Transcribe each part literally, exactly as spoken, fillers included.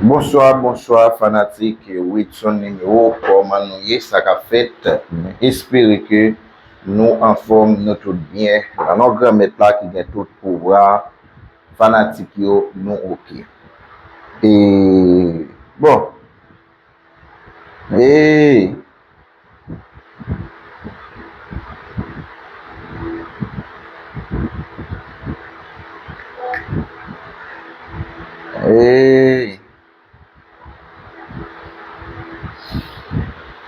Bonswa, bonswa, fanatik Widson Numéro, kòman nou ye, sa k ap fèt? M espere ke nou anfòm, nou tout byen. Nan non Granmèt la ki gen tout pouvwa, fanatik yo, nou oke. E, bon. E, e,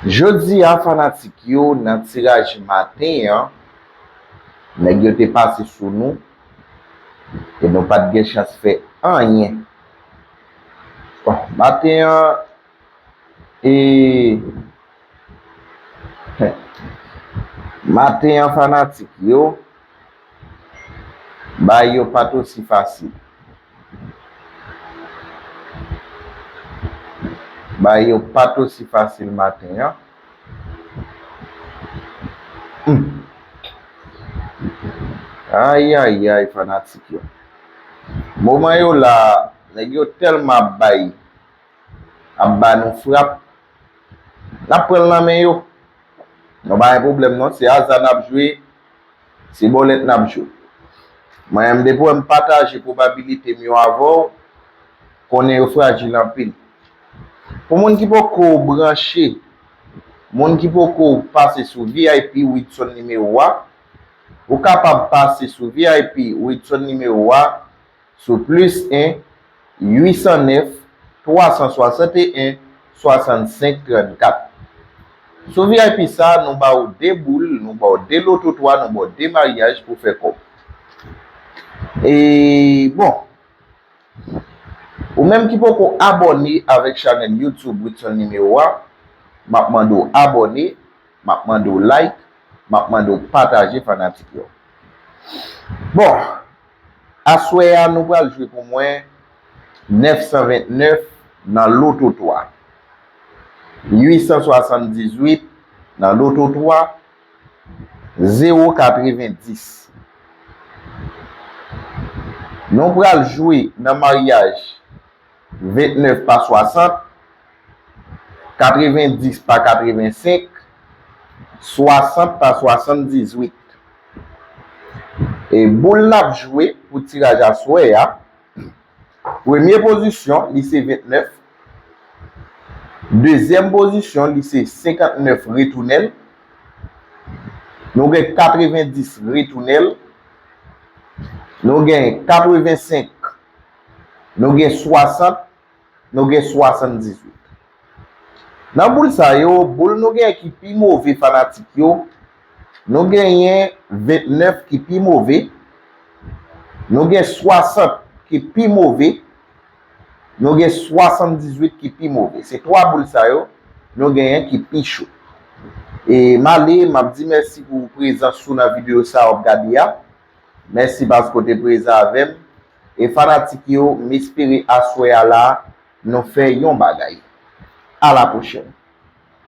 Jodi a, fanatik yo, nan tiraj maten an, nèg yo te pase sou nou, e nou pa t gen chans fè anyen. Bon, maten an, e, maten an, fanatik yo, bagay yo pa t osi fasil. Bagay yo pa t osi fasil maten an. Hmm. Ayayay, fanatik yo. Moman yo la, nèg yo tèlman ap bay, ap ba nou frap. N ap pran l nan men yo. Nou pa gen pwoblèm non, se aza n ap jwe, se bòlèt n ap jwe. Mwen menm, depi w wè m pataje pwobabilite m yo avè w, konnen yo frajil anpil. Pou moun ki poko branche, moun ki poko pase sou V I P Widson Numéro a, ou kapab pase sou V I P Widson Numéro a sou plis en, uit san nèf, twa san swasanteyen, swasannsenk trannkat. Sou V I P sa, nou ba w de boul, nou ba w de loto twa, nou ba w de maryaj pou fè kòb. E, bon, ou menm ki poko abòne avèk chanèl YouTube Widson Numéro a, m ap mande w abòne, m ap mande w like, m ap mande w pataje, fanatik yo. Bon, aswè a nou pral jwe pou mwen nèf san vennèf nan loto twa, uit san swasanndizuit nan loto twa, zewo katrevendis. Nou pral jwe nan maryaj vennèf pa swasant, katrevendis pa katrevensenk, swasant pa swasanndizuit. E boul n ap jwe pou tiraj aswè a, premye pozisyon, li se vennèf. Dezyèm pozisyon, li se senkantnèf retounèl. Nou gen katrevendis retounèl. Nou gen katrevensenk. Nou gen swasant. Nou gen swasanndizuit. Nan boul sa yo, boul nou gen ki pi move, fanatik yo, nou genyen vennèf ki pi move, nou gen swasant ki pi move, nou gen swasanndizuit ki pi move. Se twa boul sa yo nou genyen ki pi cho. E m ale, m ap di mèsi pou prezans ou nan videyo sa w ap gade a. Mèsi paske w te prezan avè m. E fanatik yo, m espere aswè a la, nou fè yon bagay. A la pwochèn.